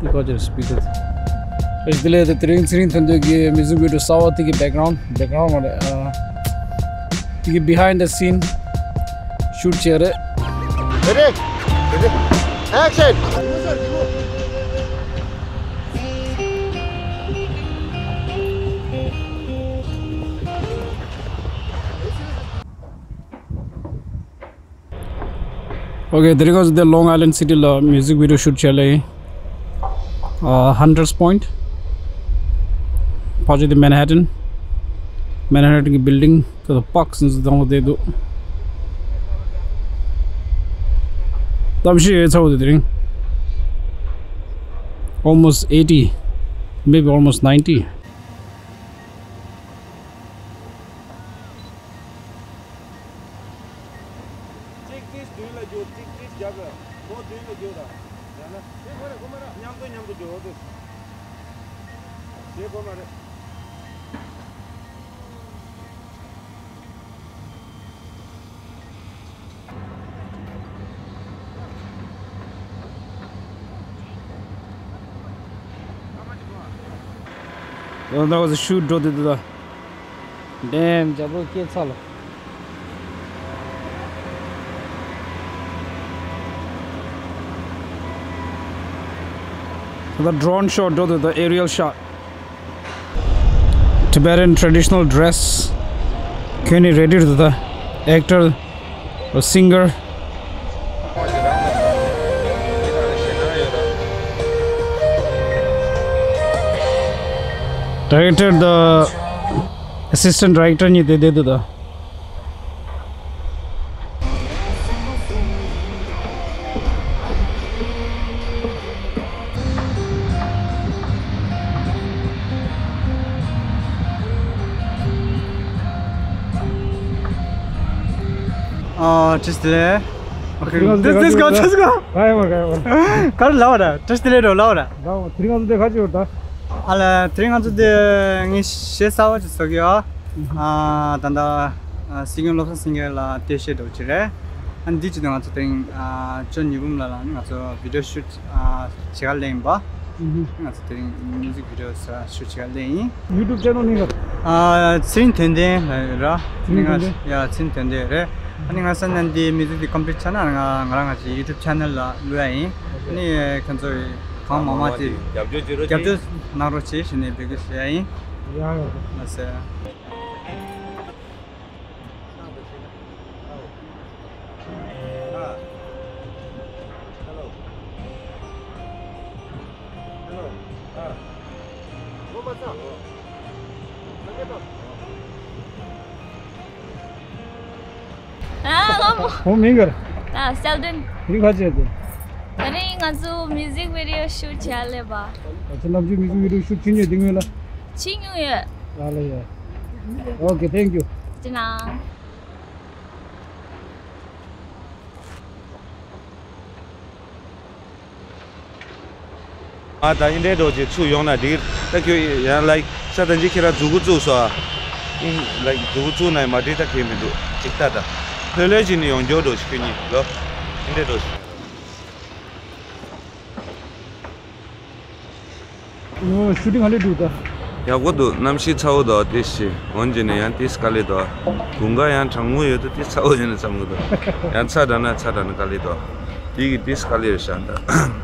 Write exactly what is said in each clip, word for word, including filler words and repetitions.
Because it's speaker. It's delay the tring tring thundo ki music video sawa tiki background, background or uh, tiki behind the scene shoot chere. Ready? Ready? Action! Okay, there goes the Long Island City la music video shoot chale. Uh, Hunters Point. Paji the Manhattan. Manhattan ki building to the parks and the do. Tamshi it's how the drink. Almost eighty, maybe almost ninety. གཅིག་གཅིག་མདུན་ལ་རྒྱུག་གཅིག་གཅིག་རྒྱབ་ལ་ཁོ་མདུན་ལ་རྒྱུག་དང་། ཡང་ན་དེ་ཁོ་རེ་ཁོ་མ་ར་མཉམ་དུ་མཉམ་དུ་རྒྱུག་འོ་དེ་དེ་ཁོ་མ་རེད། That was a shoot འགྲོ་དེ་དེ་ད། Damn, ཇ་བོ་སྐྱེས་ཚར་ལ། The drone shot འགྲོ་དེ་ད། Aerial shot. Tibetan traditional dress. ཁྱོད་ནི་ready འདུག་ད། Actor, a singer. Director, the assistant director གཉིས་དེ་བསྡད་འདུག་ད། ཨ། བཀྲ་ཤིས་བདེ་ལེགས། ཨོ་ཁེ། དེ་རིང་ང་ཚོ་དེ་ག་ཚོད་ག་ག་ཡོད་མ་ག་ཡོད་མ། ག་རེ་ལབ་པ་ར། བཀྲ་ཤིས་བདེ་ལེགས་འགྲོ་ལབ་པ་ར། ལབ་པ། དེ་རིང་ང་ཚོ་དེ་ག་ཅིག་ཡོད་ད། ཨ་ལ། དེ་རིང་ང་ཚོ་དེ་ངས་གཞས་གསར་པ་ཅིག་བཟོ་གི་ཡོད། ཨ། ད་ལྟ་ཨ། སྲིད་སྐྱོང་བློ་བཟང་སེང་གེ་ལ་སྟོད་གཞས་འདྲ་བོ་ཅིག་རེད། ཨ། འདི་བྱེད་དུས་ང་ཚོ་དེ་རིང་ཨ། ཅོ་ཉི་འབུམ་ལགས་ལ་ནི་ང་ཚོ་video shoot ཨ། བྱེད་ག་སླེབས་ཡིན་པ། ང་ཚོ་དེ་རིང་music video ས་shoot བྱེད་ག་སླེབས་ཡིན། YouTube channel མིང་ག་ཨ། ཚེ་རིང་དོན་ལྡན་རེད་ར། ཚེ་རིང་དོན་ལྡན། ཡ། ཚེ་རིང་དོན་ལྡན་རེད། ཨ་ནི་ང་ས་ནས་འདི་music འདི་complete ཆགས་ན་ང་ང་རང་ང་ཚོའི་YouTube channel ལ་བླུག་ཡ་ཡིན། ཨ་ནི་ཁྱེད་ཚོ་གང་མང་མང་ཅིག་རྒྱབ་སྐྱོར་བྱེད་རོགས་རྒྱབ་སྐྱོར་གནང་རོགས་བྱེད་ཞེས་ནས་འབོད་སྐུལ་ཞུ་ཡ་ཡིན། ཡ་ཡ། ལགས་སེ། ཨ། ཨ་མོ། ཁོང་མིང་ག་རེ། ཨ། གསལ་སྒྲོན། དེ་རིང་ག་བྱས་ཏེ། དེ་རིང་ང་ཚོ་music video shoot བྱེད་སླེབས་པ། ཨ་ཅེ་ནམ་རྒྱུན་music video shoot བྱེད་མྱོང་དེ་སྔོན་ལ། བྱེད་མྱོང་ཡོད། ལ་ལ་ཡ། Okay, thank you. ཅི་ན། ཨ། ད་ཨིན་དྲེ་འགྲོ་ཅིག་ཚུར་ཡོང་ན་འགྲིག་ད་ཁྱོད་ཡང་like ས་ད་ཅི་ཁྱེད་རང་མཛུ་གུ་བཙུགས་སོ། ཨ། ཨིན་like མཛུ་གུ་བཙུགས་ན་མ་འགྲིག་ད་ཁྱེད་མི་འདུག་ཅིག་ད་ད། ལྷོད་ལྷོད་ཅིག་ནས་ཡོང་རྒྱུ་འགྲོ་ཅིག་ཁྱོད་གཉིས་ལོ། ཨིན་དྲེ་འགྲོ་ཅིག་ཨོ། shooting ག་འདྲ་འདུག་ད། ཡག་པོ་འདུག་གནམ་གཤིས་ཚ་བོ་འདུག་དེ་ཞིག་འོན་ཀྱང་ནས་ཡང་ཏིས་དཀའ་ལས་འདུག་དགུན་ཁ་ཡང་གྲང་མོ་ཡོད་དུ་ཏིས་ཚ་བོ་ཡོད་ན་འཚམ་གི་འདུག་ཡང་ཚ་དྲགས་ན་ཚ་དྲགས་ན་དཀའ་ལས་འདུག་དེ་གི་ཏིས་དཀའ་ལས་རེད་ཤག་ད་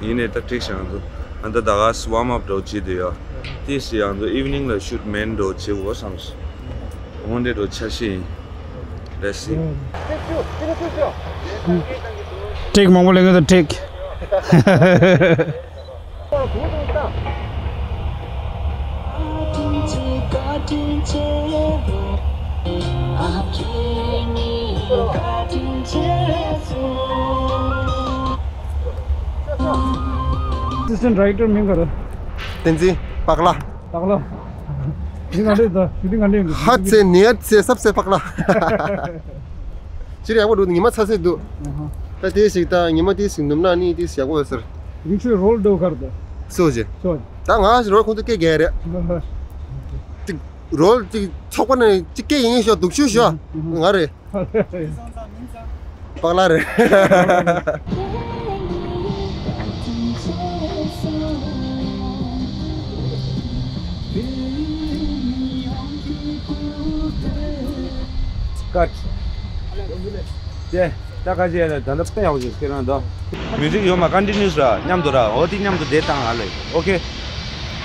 ཡིན་ནས་ད་འགྲིག་ཤག་ང་ཚོ་ཨ་ད་ད་ག་warm up འདྲ་བོ་བྱེད་དུ་ཡོད། ཏིས་ཡང་ཚོ་evening ལ་shoot མེན་འདྲ་བོ་བྱེད་དགོས་བསམ་སོང་། འོན་ཏེ་འགྲོ་འཆར་གཞི་ཡིན། Let's see. ཊེག་མང་པོ་ལེན་གི་འདུག་ཊེག Assistant director མིང་ག་རེ། བསྟན་འཛིན་པག་ལ། པག་ལ། ནི་ག་འདྲས་ད། ཞུ་ཏི་ག་འདྲས་འདུག་ཧ་ཚེ་ནེ་ཚེ་སབ་སེ་པག་ལ། ཕྱིར་ཡག་པོ་འདུག་ཉི་མ་ཚ་སེ་འདུག་ད་དེ་ཞིག་ད་ཉི་མ་དེ་ཞིག་ནུབ་ན་ནི་དེ་ཞིག་ཡག་པོ་ཡོད་ཟེར། རིང་ཆོས་རོལ་འདུག་གར་ད། སོ་ཞེ། སོ། ད་ང་རོལ་ཁོང་ཚོ་སྐད་རྒྱག་རེད། ཅིག་རོལ་ཅིག་ཚོགས་པ་ནས་ཅིག་སྐད་ཡིན་ཤོག་སྡུག་ཤོས་ཤོག་ང་རེད། པག་ལ་རེད། ཀཊ། དེ་ད་ག་ཅི་ཡ་ལ་ད་ལྟ་དཔེ་ཡག་པོ་བྱུང་ཁྱེད་རང་དོ། མིའུ་ཛིག་ཡོད་མ་ཀོན་ཊི་ནིའུ་སི་ར་མཉམ་དུ་ར། འོ་དེ་མཉམ་དུ་བསྡད་བཏང་ཨ་ལེ། ཨོ་ཁེ།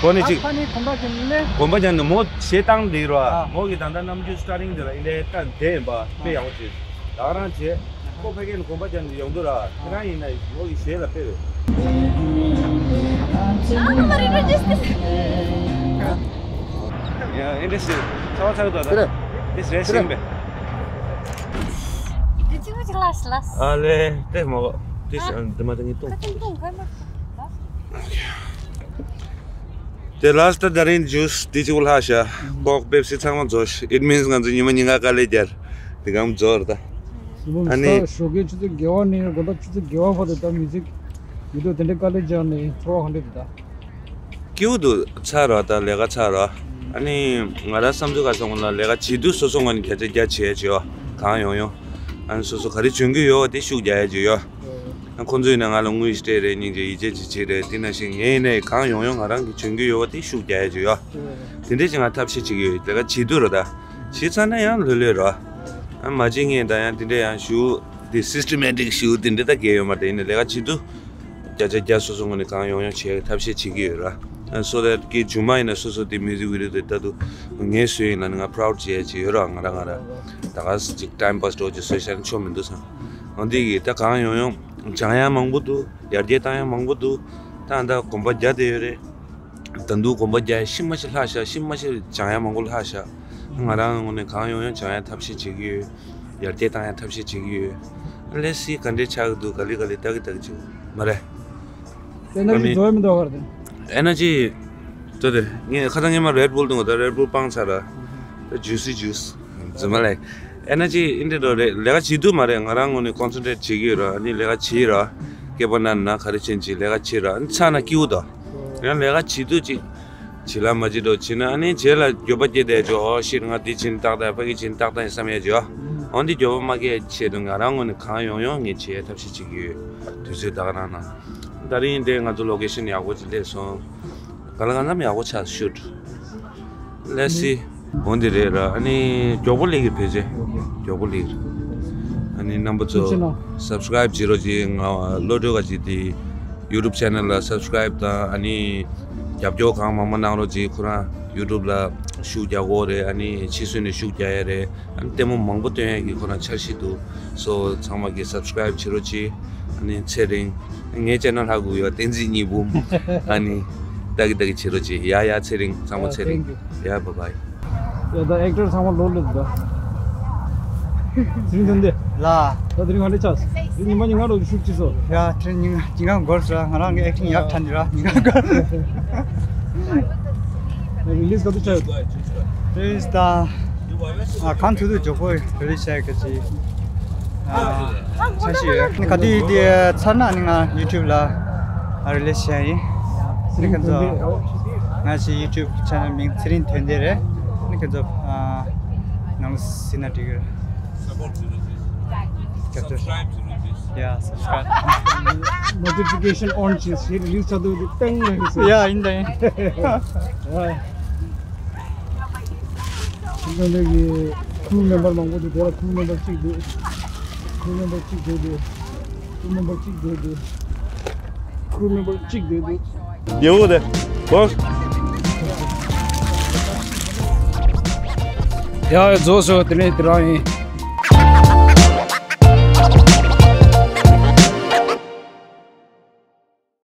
གོ་ནི་ཅིག་ཨ་ཕ་ནི་གོམ་པ་ཅན་ལེ། གོམ་པ་ཅན་དུ་མོ་ཞེ་བཏང་དེ་ར། ཨ། མོ་གི་ད་ལྟ་རྣམ་འགྱུར་སི་ཊ་ཊིང་དེ་ར་ཨིན་ལེ་ད་དེ་ཡིན་པ་དཔེ་ཡག་པོ་བྱུང་། ད་ག་རང་བྱས། ཁོ་ཕ་གི་ནས་གོམ་པ་རྒྱབ་ནས་ཡོང་དུས་ར། ཁྱེད་རང་ཡིན་ན་མོ་གི་ཞལ་ལ་དཔེ་རེད། ཡ་ཨེ་འདྲ་ཞིག་ཚ་བ་ཚ་གི་འདུག་ད། དེ་རེད། དེ་རེད་ཤིང་པས། དེ་གཅིག་པུ་ཅིག་ལ་ལ། ཨ་ལེ་དེ་མོ་དེ་ཨ་འདི་མ་དེ་ངས་བཏུང་ཁ་ཅིག་བཏུང་ག་མ། དེ་ལ་སི་ཊི་ད་རིང་ཇུས་དེ་གཅིག་པུ་ལྷག་ཤག་ཁོག་པེབ་སི་ཚང་མ་རྫོགས་ཤག It means ང་ཚོ་ཉི་མ་ཉིན་ག་དཀའ་ལས་རྒྱབ། དེ་གང་རྫོགས་རེད་ད། ཨ་ནི། ཞོགས་ཀའི་ཆུ་ཚོད་བརྒྱད་པ་ནས་དགོང་དག་ཆུ་ཚོད་བརྒྱད་པ་བར་དུ་ད་མི་ཚིག་ཡོད་དུས་དེ་འདྲའི་དཀའ་ལས་རྒྱག་ནས་ཚོར་བ་ག་འདྲ་འདུག་ད། སྐྱིད་པོ་འདུག་ཚར་རོ་ད་ལས་ཀ་ཚར་རོ། ཨ་ནི་ང་རང་བསམ་ཚུལ་ག་སོང་ན་ལས་ཀ་བྱེད་དུས་སོ་སོ་ངོས་ནས་བརྒྱ་ཆ་བརྒྱ་བྱེད་ཡ་བྱེད་ཡོ། གང་ཡོང་ཡོང་། ཨ་ནི་སོ་སོ་ག་རེ་འཇོན་གྱི་ཡོད་པ་དེ་ཤུགས་རྒྱག་ཡ་བྱེད་ཡོ། ཨ་ཁོང་ཚོས་ནས་ང་ལ་དངུལ་སྤྲད་རེད་སྙིང་རྗེ་ཡིད་ཆེས་བྱེད་བྱེད་རེད་དེ་ནང་བཞིན་ངས་ནས་གང་ཡོང་ཡོང་ང་རང་གི་འཇོན་གྱི་ཡོད་པ་དེ་ཤུགས་རྒྱག་ཡ་བྱེད་ཡོ། དེ་འདྲས་ཅིག་ང་ཐབས་ཤེས་བྱེད་ཀྱི་ཡོད་ལས་ཀ་བྱེད་དུས་རོ་ད། བྱས་ཚར་ན་ཡང་ལྷོད་ལྷོད་རོ། ཨ་མ་བྱེད་ངེས་ད་ཡང་དེ་འདྲ་ཡང་ཞུ། དེ་སི་སི་ཊེ་མེ་ཊིག་ཞུ་དེ་འདྲ་ད་གལ་ཡོད་མ་རེད་ཡིན་ན་ལས་ཀ་བྱེད་དུས། བརྒྱ་ཆ་བརྒྱ་སོ་སོ་ངོས་ནས་གང་ཡོང་ཡོང་བྱེད་ཐབས་ཤེས་བྱེད་ཀྱི་ཡོད་ར། ཨ་སོ་དེ་གི་རྗུང་མ་ཡིན་ན་སོ་སོ་དེ་མིའུ་ཛིག་བི་ཌི་ཡོ་དེ་ལྟ་དུས་ངས་བཟོས་ཡིན་ལ་ནི་ང་པ་རའུ་ཌི་བྱེད་ཡ་ཅིག་ཡོད་ར་ང་ར་ང་ར། ད་ག་སེ་ཅིག་ཊའིམ་པཱ་སི་འདྲ་བོ་ཅིག་བཟོས་བཞག་ན་ཆོ་མི་འདུག་བསམ། འོ་འདི་གི་ད་གང་ཡོང་ཡོང་སྦྱང་ཡ་མང་པོ་འདུག་ཡར་རྒྱས་བཏང་ཡ་མང་པོ་འདུག་ད་ད་གོམ་པ་རྒྱག་བསྡད་ཡོད་རེད། ད་དུང་གོམ་པ་རྒྱག་ཡ་ཤི་མ་ཤི་ལྷག་ཤག་ཤི་མ་ཤི་སྦྱང་ཡ་མང་པོ་ལྷག་ཤག་ང་རང་ངོས་ནས་གང་ཡོང་ཡོང་སྦྱང་ཡ་ཐབས་ཤེས་བྱེད་ཀྱི་ཡོད། ཡར་རྒྱས་བཏང་ཡ་ཐབས་ཤེས་བྱེད་ཀྱི་ཡོད། ལེ་སི་ག་འདྲས་ཆགས་ཀྱི་འདུག་ག་ལེ་ག་ལེ་ལྟ་གི་ལྟ་གི་བྱེད་མ་རེད། ཨེ་ནར་ཇི་ཨ་ནི་འགྲོ་ཡ་མི་འདུག་ག་རེད། ཨེ་ནར་ཇི། ལྟོས་དེ་ངས་ཁ་སང་ངས་མ་རེད་བུལ་འདུག་ད་རེད་བུལ་སྤངས་ཚར་ར། ད་ཇུ་སི་ཇུས། རྫུན་མ་ལས། ཨེ་ནར་ཇི་ཨིན་དྲི་འགྲོ་རེད་ལས་ཀ་བྱེད་དུས་མ་རེད་ང་རང་ངོས་ནས་ཀོན་སེན་ཊྲེཊ་བྱེད་ཀྱི་ཡོད་ར་ཨ་ནི་ལས་ཀ་བྱེད་ར། སྐད་པ་ན་ན་ག་རེ་ཕྱིན་ཅིག་ལས་ཀ་བྱེད་ར་ཨ་ནི་ཚར་ན་སྐྱིད་པོ་དང་། ཡང་ལས་ཀ་བྱེད་དུས་ཅིག་བྱེད་ལ་མ་བྱེད་འགྲོ་བྱེད་ན་ཨ་ནི་རྗེས་ལ་འགྱོད་པ་སྐྱེ་བསྡད་ཆོག་ཨོ་ཤིཊ་ང་འདི་བྱེད་ཏག་ཏག་ཕ་གི་བྱེད་ཏག་ཏག་ཡིན་བསམ་ཡས་ཆོག་འོ་འདི་འགྱོད་པ་མ་སྐྱེ་ཆེད་དུ་ང་རང་ངོས་ནས་གང་ཡོང་ཡོང་ངས་བྱེད་ཡས་ཐབས་ཤེས་བྱེད་ཀྱི་ཡོད། དུས་ཚོད་ད་ག་རང་ན། ད་རིང་འདི་ང་ཚོ་ལོ་ཀེ་ཤན་ཡག་པོ་ཅིག་སླེབས་སོང་། ག་ལ་གང་འཚམ་ཡག་པོ་ཆགས་ཤུཊ། Let's see། འོ་འདི་རེད་ར་ཨ་ནི་མགྱོགས་པོ་སླེབས་ཀྱི་བེད་སྤྱད། མགྱོགས་པོ་སླེབས། ཨ་ནི་རྣམ་པ་ཚོ་སབ་སི་ཀ་རའིབ་བྱེད་རོགས་གྱིས་ང་བློ་གྲོས་ག་ཅིག་དེ་ཡུ་ཊུབ་ཆེ་ནལ་ལ་སབ་སི་ཀ་རའིབ་དང་ཨ་ནི་རྒྱབ་སྐྱོར་གང་མང་མང་གནང་རོགས་གྱིས་ཁོ་རང་ཡུ་ཊུབ་ལ་ཤུགས་རྒྱག་གོ་རེད་ཨ་ནི་ཕྱི་སོན་ནས་ཤུགས་རྒྱག་ཡ་རེད། ཨ་ནི་ལྟད་མོ་མང་པོ་སྟོན་ཡ་གི་ཁོ་རང་འཆར་གཞི་འདུག་སོ་ཚང་མ་གིས་སབ་སི་ཀ་རའིབ་བྱེད་རོགས་གྱིས། ཨ་ནི་ཚེ་རིང་། ངའི་ཆེ་ནལ་ཧ་གོ་ཡོད་བསྟན་འཛིན་གཉིས་འབུམ། ཨ་ནི། ཏག་གི་ཏག་གི་བྱེད་རོགས་གྱིས་ཡ་ཡ་ཚེ་རིང་ཚང་མ་ཚེ་རིང་། ཡ་བ་བའི། ཡ་ད་ཨེག་ཊར་ཚང་མ་ལོ་ལོ་འདུག་ཚེ་རིང་དོན་ལྡན། ལ། ད་དེ་རིང་ག་འདྲ་ཆགས། དེ་ཉི་མ་ཉིན་གང་རོགས་ཀྱི་ཤུགས་ཅི་སོ། ཡ་དེ་རིང་ཉིན་ཉིན་གང་འགོར་སོང་ང་རང་གི་ཨེག་ཊིང་ཡག་ཐལ་འདི་ར་ཉིན་གང་འགོར། རི་ལི་སི་ག་དུས་ཆགས་ཡོད། རི་ལི་སི་ད། ཨ་གང་ཐུབ་ཐུབ་མགྱོགས་པོ་རི་ལི་སི་བྱ་ཡག་གི་ཅིག་ཨ་འཆར་གཞི་ཡོད། ག་དུས་དེ་ཚར་ན་ནི་ང་ཡུ་ཊུབ་ལ་ཨ་རི་ལི་སི་བྱ་ཡིན། ནི་ཁྱེད་ཚོ་ང་ཞིག་ཡུ་ཊུབ་ཆེ་ནལ་མིང་ཚེ་རིང་དོན་ལྡན་རེད། ནི་ཁྱེད་ཚོ་ཨ་ནང་ལ་སྲིད་ན་འགྲིག་གི་རེད། Subscribe to this. Yeah, subscribe. Notification on བྱས་ཞེས་རི་ལི་སི་ཆགས་དུས་ཏེང་ལ་ཡོད་ཟེར། Yeah, ཡིན་ད་ཡིན། ཁྱེད་ཚོ་འདི་གི་ཁུ་མེམ་བར་མང་པོ་འདུག་དེ་ལ་ཁུ་མེམ་བར་གཅིག་འདུག་ཁུ་མེམ་བར་གཅིག་འདུག་ཁུ་མེམ་བར་གཅིག་འདུག་འདུག་ཁུ་མེམ་བར་གཅིག་འདུག་འདུག་ཡོད་དེ། ཡ་རྫོགས་སོ། དེ་ནས་དེ་རང་ཡིན།